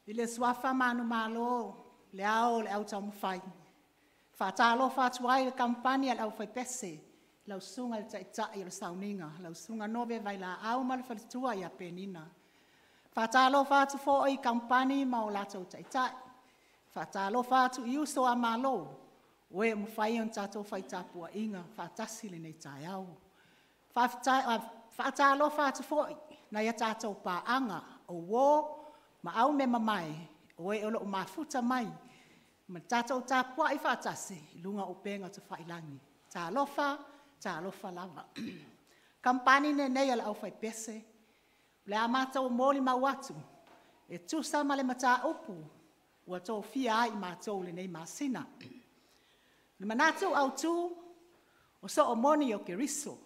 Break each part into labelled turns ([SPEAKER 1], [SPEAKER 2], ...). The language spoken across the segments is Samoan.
[SPEAKER 1] I le Suafa manumalo, le Ao o le Au Taumafai, e faatalofa atu ai le kamupani a le Aufaipese, lau Susuga i le Taitai o le Sauniga, lau Susuga Nove Vailaau ma le faletua ia Penina. E faatalofa atu foi i kamupani ma o latou taitai. E faatalofa atu i uso a Malo o e ua mafai ona tatou fai tapuaiga faatasi i lenei taeao. E faatalofa atu foi i nai a tatou paaga, o uo ma aumeamamae o e o lo o mafuta mai ma tatou tapuai faatasi i luga o upega tafailagi. Talofa, talofa lava. O le kamupani lenei a le Aufaipese, o le a matou molimau atu e tusa ma le mataupu ua tofia ai matou i lenei masina. O le manatu autu, o soo moni o Keriso,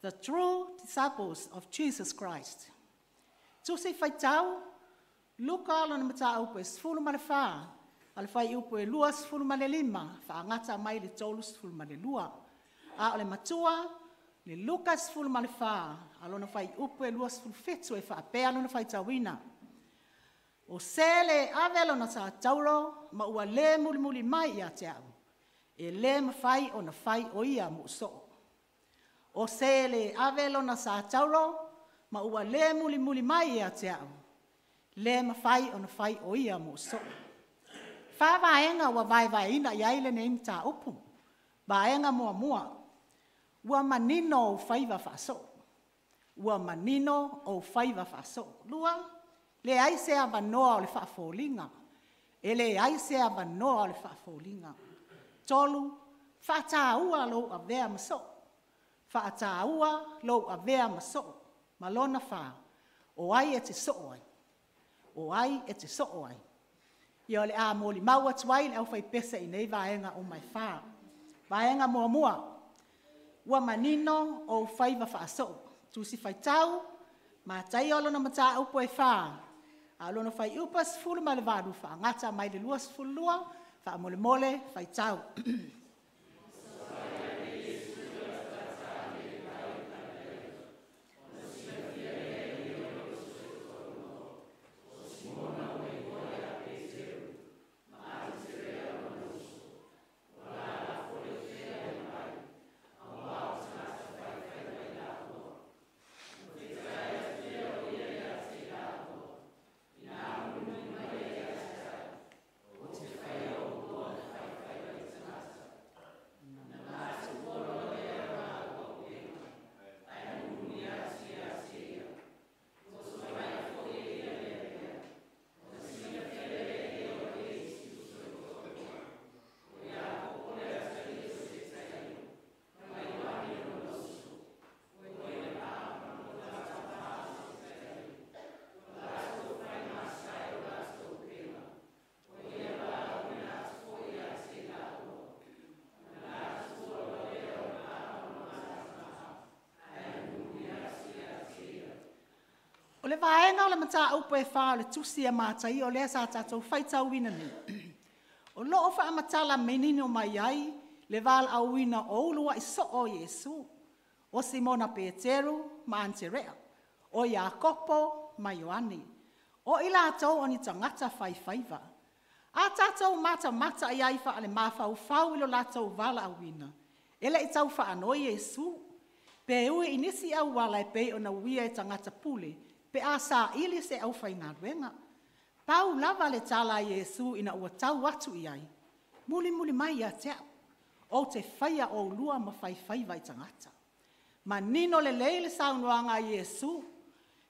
[SPEAKER 1] the true disciples of Jesus Christ. Tusi Faitau Luka 14, fuaiupu 25 faagata mai le 32. A o le matua, Luka 14, lona fuaiupu 27 e faapea lona faitauina; “O se le ave lona sa tauro ma ua le mulimuli mai ia te a'u, e le mafai ona fai o ia mo'u so'o.” O se le ave lona sa tauro ma ua le mulimuli mai ia te a'u, le mafai ona fai o ia mo'u so'o. E fa vaega ua vaevaeina i ai lenei mataupu. Vaega muamua, ua manino ou faiva faasoo. Ua manino ou faiva faasoo. Lua, leai se avanoa o le faafoliga. E leai se avanoa o le faafoliga. Tolu, faataua lou avea ma soo. Faataua lou avea ma soo. Ma lona fa, o ai e te soo ai? O ai e te soo ai? Ia o le a molimau atu ai le Aufaipese i nei vaega uma e fa. Vaega muamua, ua manino ou faiva faasoo. Tusi Faitau Mataio lona mataupu e 4, a o lona fuaiupu e 18 faagata mai le 22, faamolemole faitau. O le vaega o le mataupu e fa o le Tusi a Mataio lea sa tatou faitauina nei, o lo o faamatala manino mai ai le valaauina o uluai soo o Iesu, o Simona Peteru ma Aniserea, o Iakopo ma Ioane. O i latou o ni tagata faifaiva. A tatou matamata i ai faale-mafaufau i lo latou valaauina, e le i tau faanoi Iesu, pe ui i nisi auala e pei ona uia e tagata pule pe a saili se aufaigaluega. Pau lava le tala a Iesu ina ua tau atu i ai, mulimuli mai ia te a'u, ou te faia oulua ma faifaiva i tagata. Manino lelei le saunoaga a Iesu,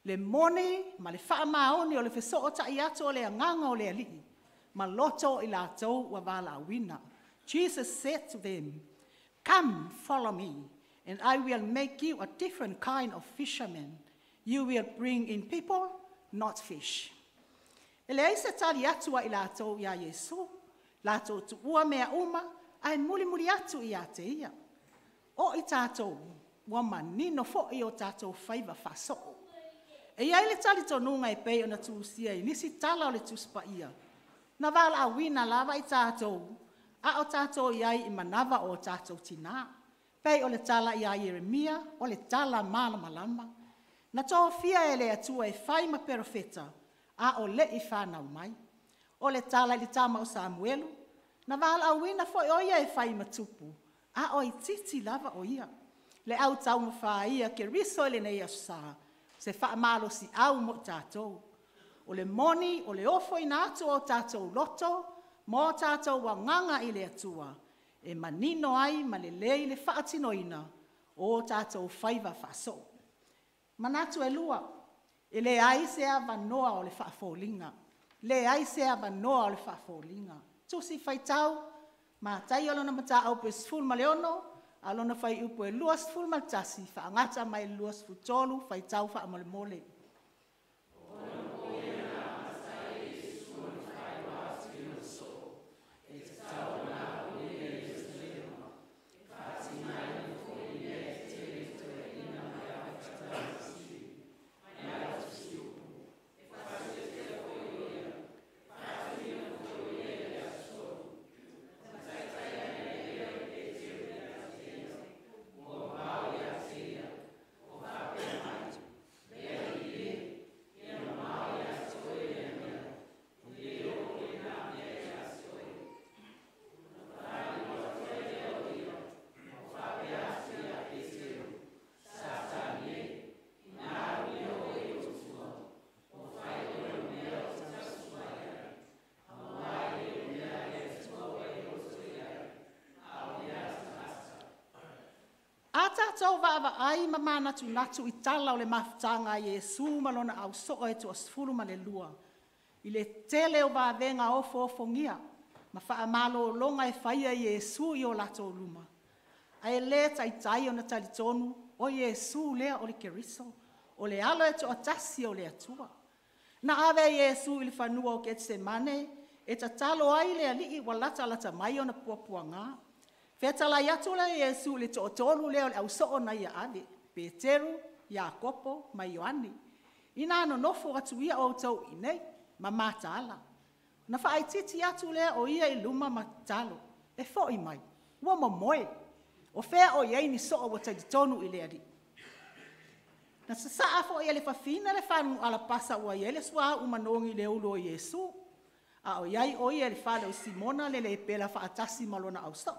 [SPEAKER 1] le moni ma le faamaoni o le fesootai atu o le Agaga o le Alii ma loto o i latou ua valaauina. Jesus said to them, “Come follow me and I will make you a different kind of fisherman. You will bring in people, not fish.” E leai se tali atu a i latou ia Iesu, latou tuua mea uma ae mulimuli atu ia te Ia. O i tatou, ua manino foi o tatou faiva faasoo. E i ai le talitonuga e pei ona tusia i nisi tala o le Tusi Paia, na valaauina lava i tatou a o tatou i ai i manava o tatou tina. Pei o le tala ia Ieremia, o le tala malamalama. Na tofia e le Atua e fai ma perofeta, a o le i fanau mai. O le tala i le tama o Samuelu, na valaauina foi o ia e fai ma tupu, a o itiiti lava o ia. Le au taumafa ia Keriso i lenei Aso Sa, se faamalosiau mo i tatou. O le moni o le ofoina atu o tatou loto ma o tatou agaga i le Atua, e manino ai ma lelei le faatinoina o tatou faiva faasoo. Manatu e lua, e leai se avanoa o le faafoliga, leai se avanoa o le faafoliga. Tusi Faitau Mataio lona mataupu e 16, a o lona fuaiupu e 21 faagata mai le 23, faitau faamolemole. A tatou vaavaai ma manatunatu i tala o le mafutaga a Iesu ma Lona ausoo e toasefulu ma le lua, i le tele o vavega ofoofogia ma faamalologa e faia e Iesu i o latou luma, ae le taitai ona talitonu o Iesu lea o le Keriso, o le Alo e toatasi o le Atua. Na ave Iesu i le fanua o Ketisemane e tatalo ai le Alii ua latalata mai ona puapuaga. Fetalai atu lea o Iesu i le toatolu lea o le ausoo na ia ave, Peteru, Iakopo ma Ioane, “Ina nonofo atu ia outou i inei ma mataala.” Ona faaitiiti atu lea o ia i luma ma tatalo, e foi mai ua momoe. O fea o i ai ni soo ua talitonu i le Alii? Na sasaa foi e le fafine le fagu alapasa ua i ai le suauu manogi i le ulu o Iesu, a o i ai o Ia i le fale o Simona le lepera faatasi ma lona ausoo.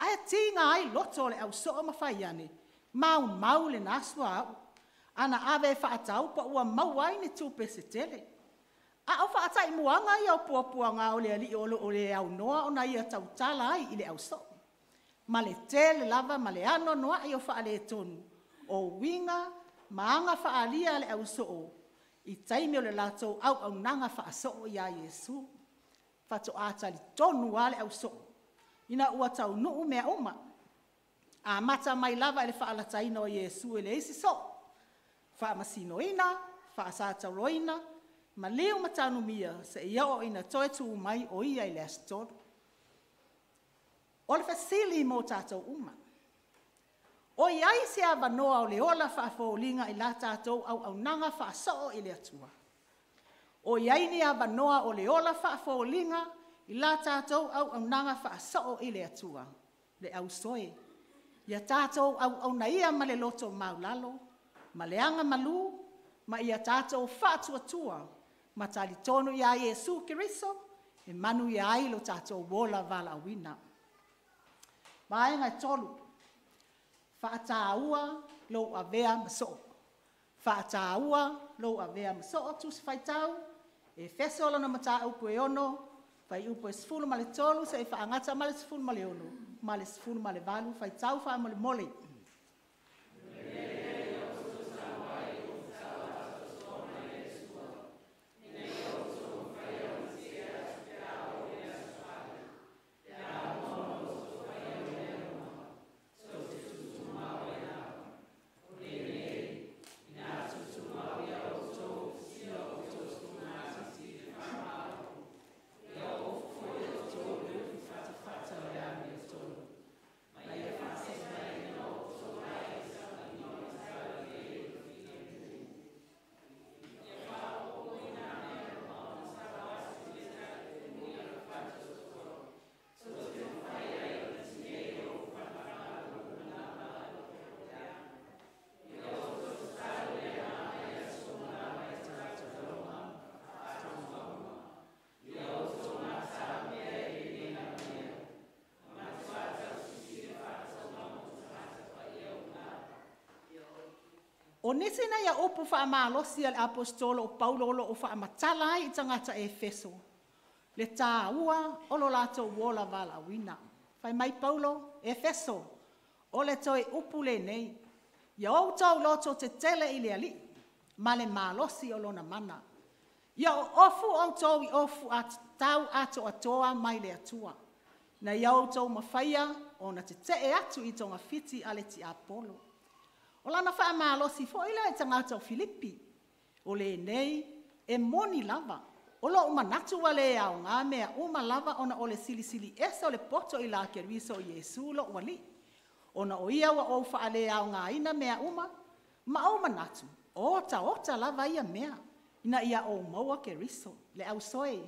[SPEAKER 1] Ae tiga ai loto o le ausoo ma fai ane, maumau lena suauu, a na ave e faatau po ua maua ai ni tupe se tele. A o faataimuaga ia o puapuaga o le Alii o lo o le aunoa ona ia tautala ai i le ausoo, ma le tele lava ma le anoanoai o faaletonu o uiga ma aga faaalia a le ausoo i taimi o le latou auaunaga faasoo ia Iesu. Faatoa talitonu lava le ausoo ina ua taunuu mea uma, amata mai lava i le faalataina o Iesu e le isi soo, faamasinoina, faasatauaina, maliu ma tanumia, seia oo ina toe tu mai o Ia i le aso tolu. O le fesili mo tatou uma; o i ai se avanoa o le ola faafoliga i la tatou auaunaga faasoo i le Atua? O i ai ni avanoa o le ola faafoliga i la tatou auaunaga faasoo i le Atua? Le ausoe, ia tatou auauna ia ma le loto maualalo ma le agamalu ma ia tatou faatuatua ma talitonu ia Iesu Keriso e manuia ai lo tatou ola valaauina. Vaega e 3, faataua lou avea ma soo. Faataua lou avea ma soo. Tusi Faitau Efeso lona mataupu e 6, fuaiupu e 13 seia faagata mai le 16 ma le 18. Faitau faamolemole. nisi na ia upu faamalosi a le Aposetolo o Paulo o lo o faamatala ai i tagata Efeso le tāua o lo latou ola valaauina. Fai mai Paulo, Efeso, o le toe upu lenei, ia outou lototetele i le Alii ma le malosi o lona mana. Ia ofofu outou i ofuatau atoatoa mai le Atua, ina ia outou mafaia ona tetee atu i togafiti a le tiapolo. O lana faamalosi foi lea i tagata o Filipi. O lenei, e moni lava, o lou manatu ua le aoga mea uma lava ona o le silisili ese o le poto i la Keriso o Iesu lou Alii, ona o Ia ua ou faaleaogaina mea uma, ma ou manatu, o otaota lava ia mea, ina ia ou maua Keriso. Le ausoe,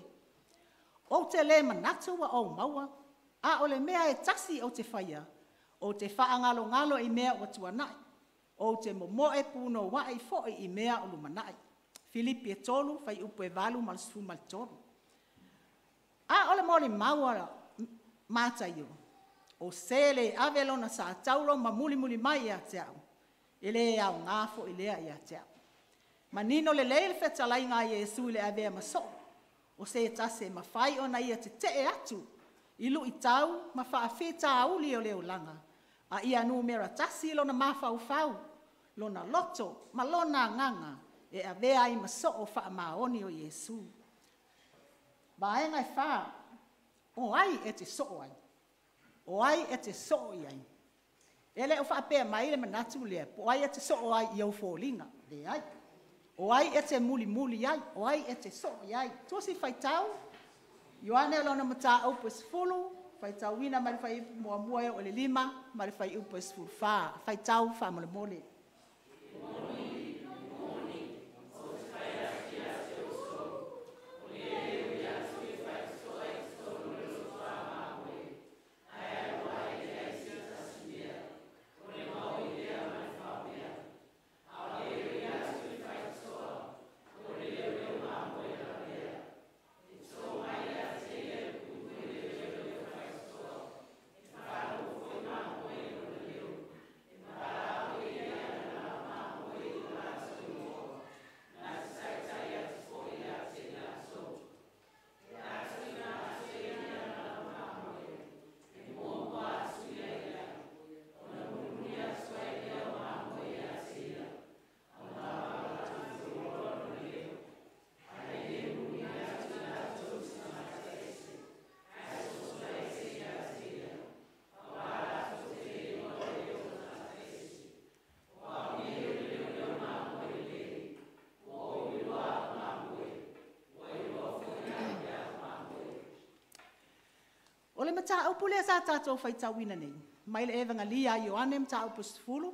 [SPEAKER 1] ou te le manatu ua ou maua, a o le mea e tasi ou te faia, ou te faagalogalo i mea ua tuanai, ou te momoe punouai foi i mea o lumanai. Filipi e 3 fuaiupu e 8 ma le 13. A o le molimau a Mataio, o se le ave lona sa tauro ma mulimuli mai ia te au, e le aoga foi lea ia te au. Manino lelei le fetalaiga a Iesu i le avea ma soo, o se tasi e mafai ona ia tetee atu i luitau ma faafitauli o le olaga, a ia numera tasi lona mafaufau, lona loto ma lona agaga e avea ai ma soo faamaoni o Iesu. Vaega e 4, o ai e te soo ai? O ai e te soo i ai? E le o faapea mai le manatu lea, po o ai e te soo ai i ou foliga, leai. O ai e te mulimuli ai? O ai e te soo i ai? Tusi Faitau Ioane lona mataupu e 10, faitauina mai le fuaiupu 1 e oo i le 5 ma le fuaiupu e 14. Faitau faamolemole. O le mataupu lea sa tatou faitauina nei, mai le Evagelia a Ioane mataupu e 10,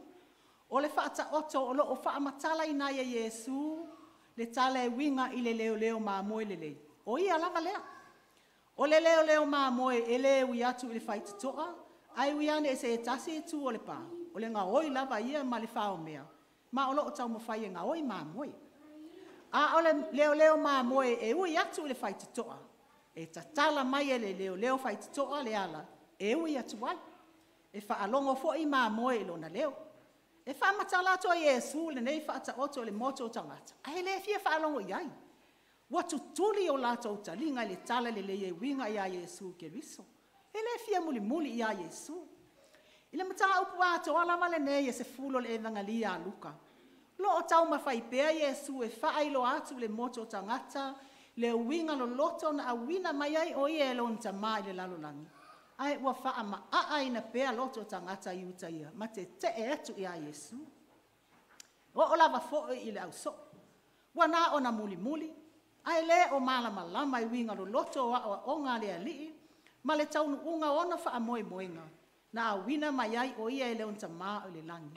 [SPEAKER 1] o le faataoto o lo o faamatalaina ai e Iesu le tala e uiga i le leoleo mamoe lelei, o Ia lava lea. O le leoleo mamoe e le ui atu i le faitotoa, ae ui ane i se tasi itu o le pa, o le gaoi lava ia ma le faomea, ma o lo o taumafai e gaoi mamoe. A o le leoleo mamoe e ui atu i le faitotoa, e tatala mai e le leoleo faitotoa le ala e ui atu ai. E faalogo foi mamoe i lona leo. E faamatala atu e Iesu lenei faataoto i le motu o tagata, ae le fia faalogo i ai. Ua tutuli o latou taliga i le tala lelei e uiga ia Iesu Keriso. E le fia mulimuli ia Iesu. I le mataupu atoa lava lenei e 10 o le Evagelia a Luka, o lo o taumafai pea Iesu e faailoa atu i le motu o tagata le uiga loloto na auina mai ai o Ia e lona Tama i le lalolagi, ae ua faamaaaina pea loto o tagata Iutaia ma tetee atu ia Iesu. Oo lava foi i le ausoo, ua na ona mulimuli, ae le o malamalama i uiga loloto o aoaoga a le Alii ma le taunuuga o ona faamoemoega na auina mai ai o Ia e lona Tama o i le lagi,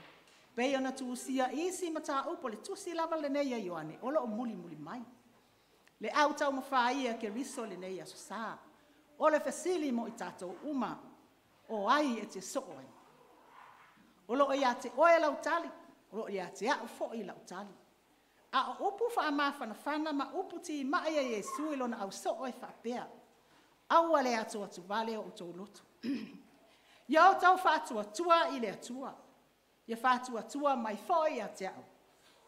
[SPEAKER 1] pei ona tusia i isi mataupu o le tusi lava lenei a Ioane o lo o mulimuli mai. Le au taumafa ia a Keriso i lenei Aso Sa. O le fesili mo i tatou uma, o ai e te soo ai? O lo o ia te oe lau tali, o lo o ia te au foi lau tali. A o upu faamafanafana ma upu timai a Iesu i lona ausoo e faapea, aua le atuatuvale o outou loto. Ia outou faatuatua i le Atua, ia faatuatua mai foi ia te au.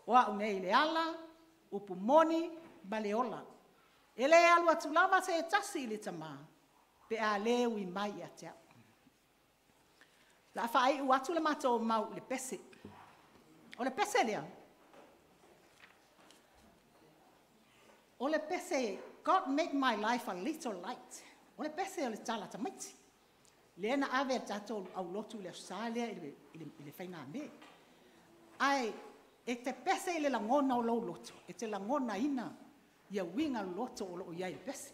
[SPEAKER 1] O a'u nei le ala, upu moni ma le ola. E le alu atu lava se tasi i le Tamā, pe a le ui mai ia te a'u. O le a faaiu atu le matou mau i le pese. O le pese lea, o le pese, “God make my life a little light.” O le pese o le tala a tamaiti, lea na ave e le tatou aulotu i le Aso Sa lea i le faigamea. Ae e te pese i le lagona o lou loto, e te lagonaina ia uiga loloto o lo o i ai i le pese.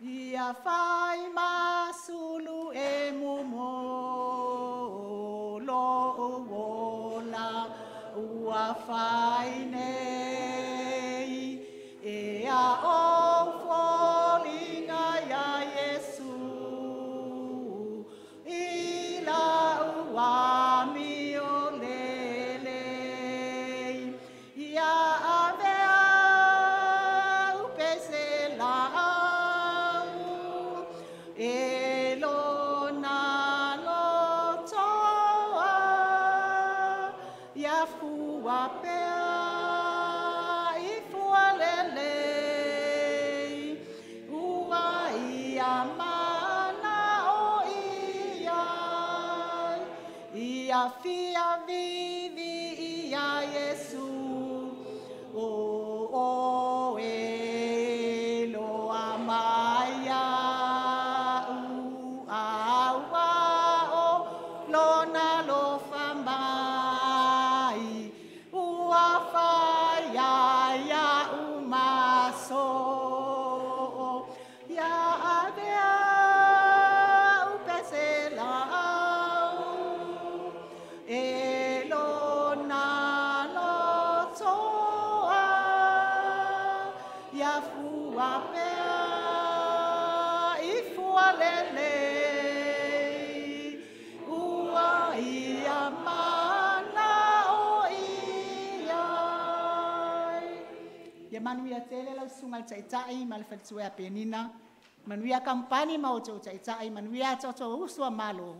[SPEAKER 1] Ia fai ma sulu e mumu lo'u ola ua fai nei, Ea ou foliga ia Iesu i lau amio lelei. Ia avea au pese la'au e lona lotoa, Ia fua pea i fua lelei, ua ia mana'oia ai. Ia fia vivi ia Iesu, o Oe loa mai ia'u, A ua o Lona alofa mai, Ua fai ia ia'u ma so'o. Ia avea au pese la'au e lona lotoa, Ia fua pea i fua lelei, Ua ia mana'oia ai. Ia manuia tele lau Susuga i le Taitai ma le faletua ia Penina, manuia kamupani ma outou taitai, manuia a tatou uso a Malo,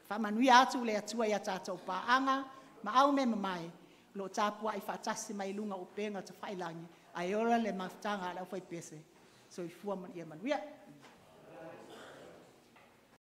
[SPEAKER 1] faamanuia atu le Atua i a tatou paaga ma aumeamamae o lo o tapuai faatasi mai i luga o upega tafailagi, ae ola le mafutaga a le aufaipese. Soifua ma ia manuia.